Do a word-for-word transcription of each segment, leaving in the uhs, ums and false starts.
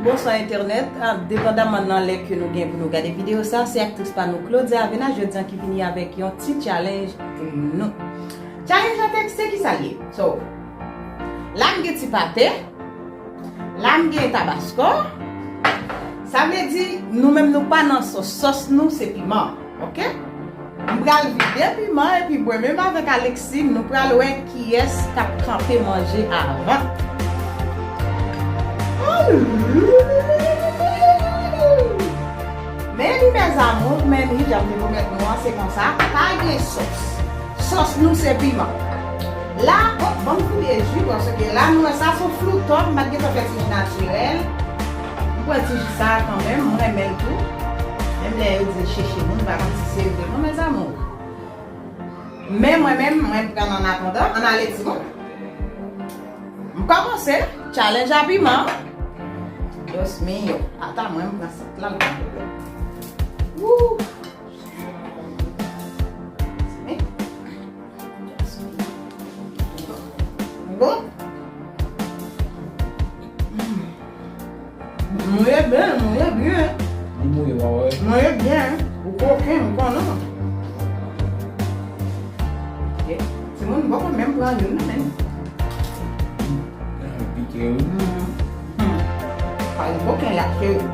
Bonswa entènèt. Ah, depandamman nan lè ke nou gen pou nou gade videyo sa, se aktris pa nou Claudia Avena jodi an ki vini avèk yon ti challenge pou nou. Challenge la, se ki sa l ye? So, la m gen ti pate, la m gen tabasko. Sa vle di, nou menm nou pa nan sòs. Sòs nou se piman, oke? M pral vide piman epi mwen menm avèk Alexis, nou pral wè kiyès k ap kanpe manje avan. Men li, mes amours, men li, jan m te pwomèt nou an, se konsa, pa gen sòs. Sòs nou se piman. La, bon, ban m fouye ji, paske la, nou wè sa, se yon flou tòp, m pa t gentan fè ti ji natirèl. M pran ti ji sa a kanmenm, m renmen l tou. Menm lè yo di l cheche moun, pa konn si se vre non, mes amours. Men mwen menm, mwen pran l an atandan, ann ale timoun. M kòmanse, challenge a piman. Dios mío. Ata mwen, m pran sèt la, l pa pwoblèm. Wou! Bon. Mouye byen, mouye byen. Li mouye, pa wè? Mouye byen. Ou koken, ou konnen. Timoun, m poko menm pran youn nan men. Pike, wi. Pale boken la, cheri.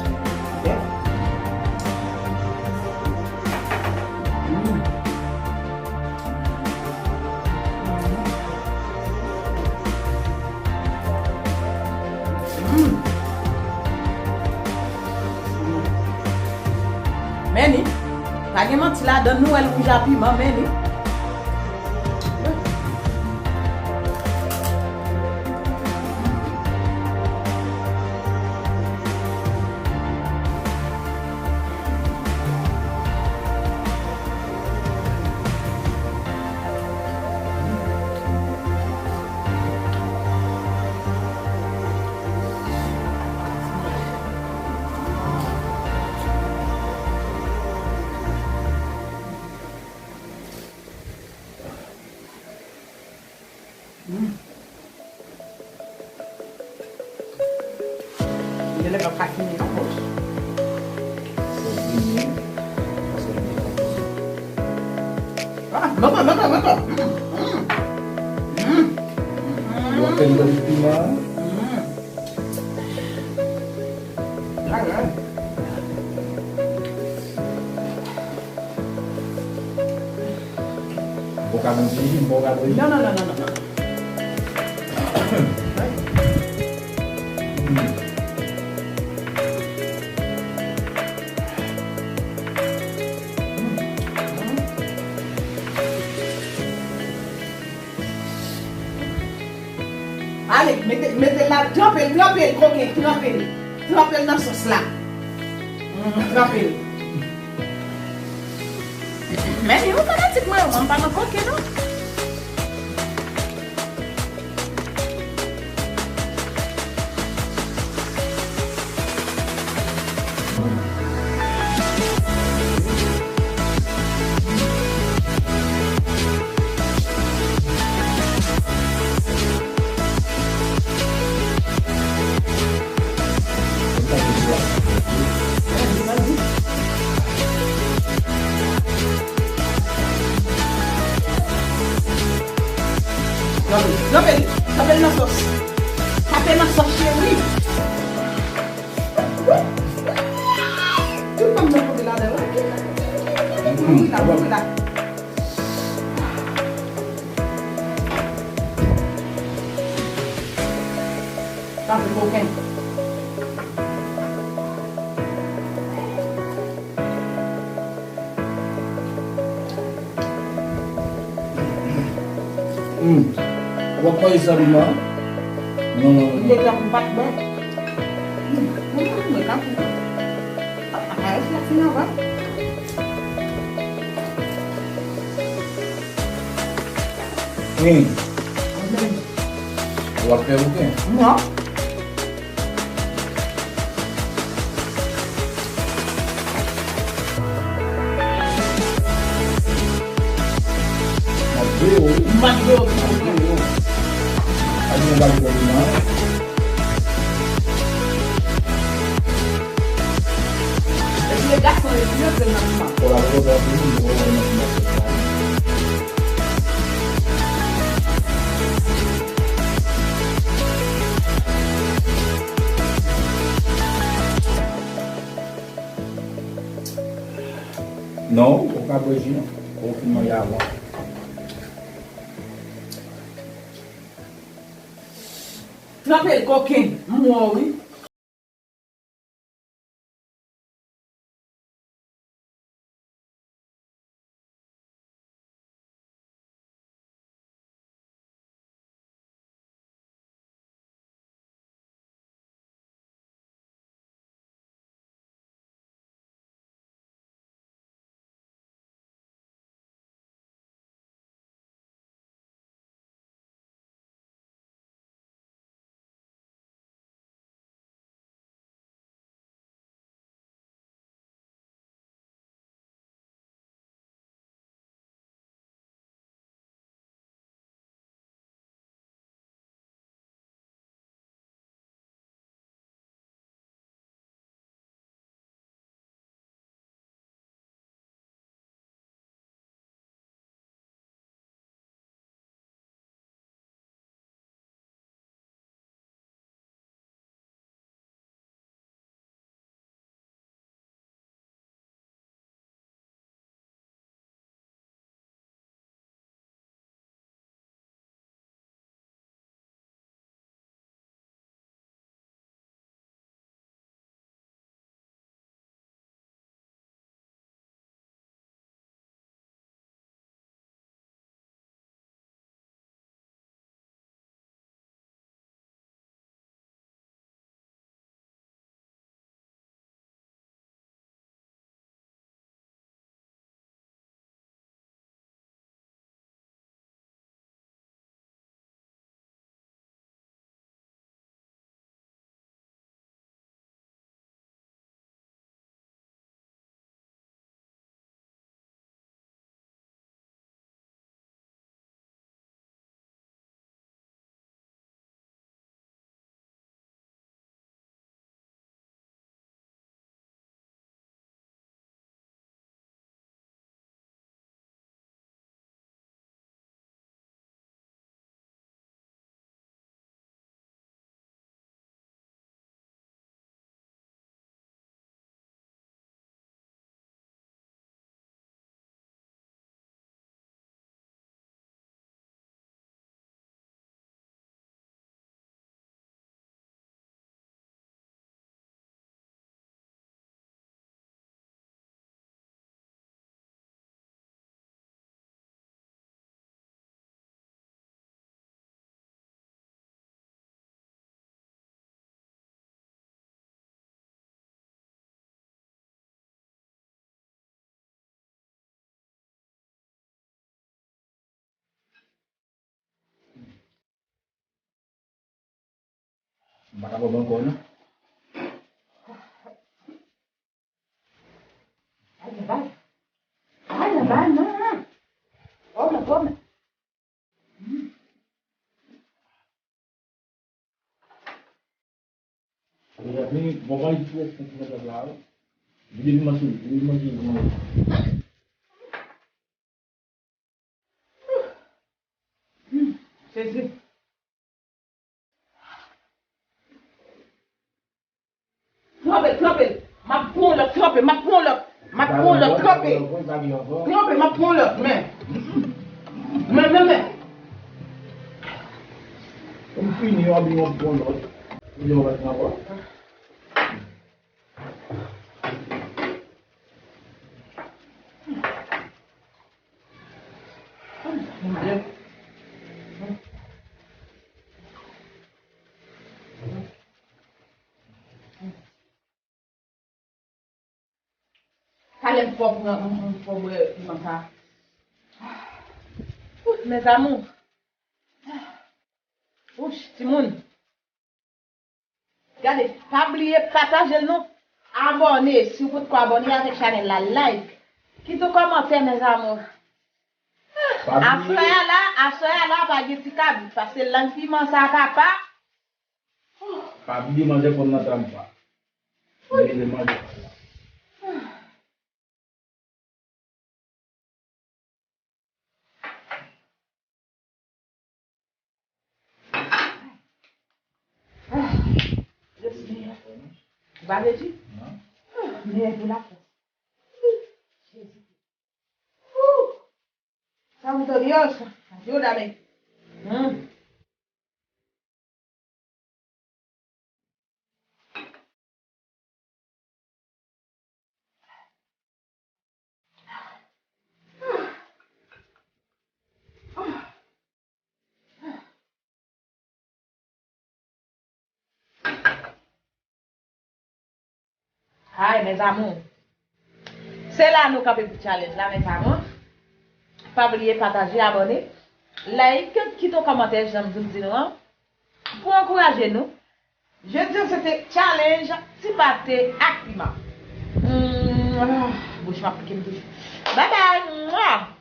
Men li, pa gen manti ladan, nou wè l wouj a piman, men li. Genlè pa fini non, bòs. Ah, mwen pran, mwen pran, mwen pran. Ou ap fè m gade piman? Ay, ay. Ou ka manje, ou ka manje. Non, non, non, non, non, non. Ale, mete, mete l la, tranpe l, tranpe l, koken, tranpe l. Tranpe l nan sòs la. Mm, tranpe l. Men li yon fanatik mwen, mwen pa nan koken non. Tranpe, tranpe l, tranpe l nan sòs. Tape nan sòs, cheri. Tout fanm nan tonbe ladan l. Wi, la, wi, la. Sa se koken. Hmm. Ou pa kwè sa, Lima? Non, non, non. M te tankou m pa t bwè. Hmm, hmm, hmm, mwen tankou. Apa, apa, e fè fin anvan. Hmm. Ou ap fè koken? Non. M ap veye w, wi. M ap veye w, wi. M ap veye w. Pa gen bagay nan. Se gason yo ki rantre nan kouman. Kòlabòratè an vini, nou wè nan kouman. Non, ou ka bwè ji non. Ou fin manje avan. Tranpe l koken, m wè w wi. M pa kapab ankò non. Ay, bay. Ay, bay, non. Kòman, kòman? Mwen pa li twò fou pou mwen la wi. Vide manje, vide manje, vide manje. Sezi. Tranpe, tranpe. M ap pran yon lòt, tranpe, m ap pran yon lòt. M ap pran yon lòt, tranpe. Tranpe, m ap pran yon lòt, men. Men, men, men. M fini, w ap vin, w ap pran yon lòt. Ou di w ap pran yon lòt. Talè m fò pran, m, m fò bwè piman sa. Ouch, mes amours. Ouch, timoun. Gade, pa bliye pataje l non. Abòne, si w potko abòne avèk chanèl la, like. Kite yon kòmantè, mes amours. Aswè a la, aswè a la, pa gen ti kabrit, paske lang piman sa ka pa. Pa bliye manje fòn nan tann pa. Mele manje fòn nan. Ba vle di? Non. Ah, men pou la fòs. Jezi. Ooh. Santo Dios, ayudame. Hmm. Hi, mes amours. Se la nou kanpe pou challenge la, mes amours. Pa bliye pataje, abòne, like, kite yon kòmantè, jan m di nou an, pou ankouraje nou. Jodi an, se te challenge ti pate ak piman. Mm, ah, bouch m ap pike m toujou. Bye bye. Mwah.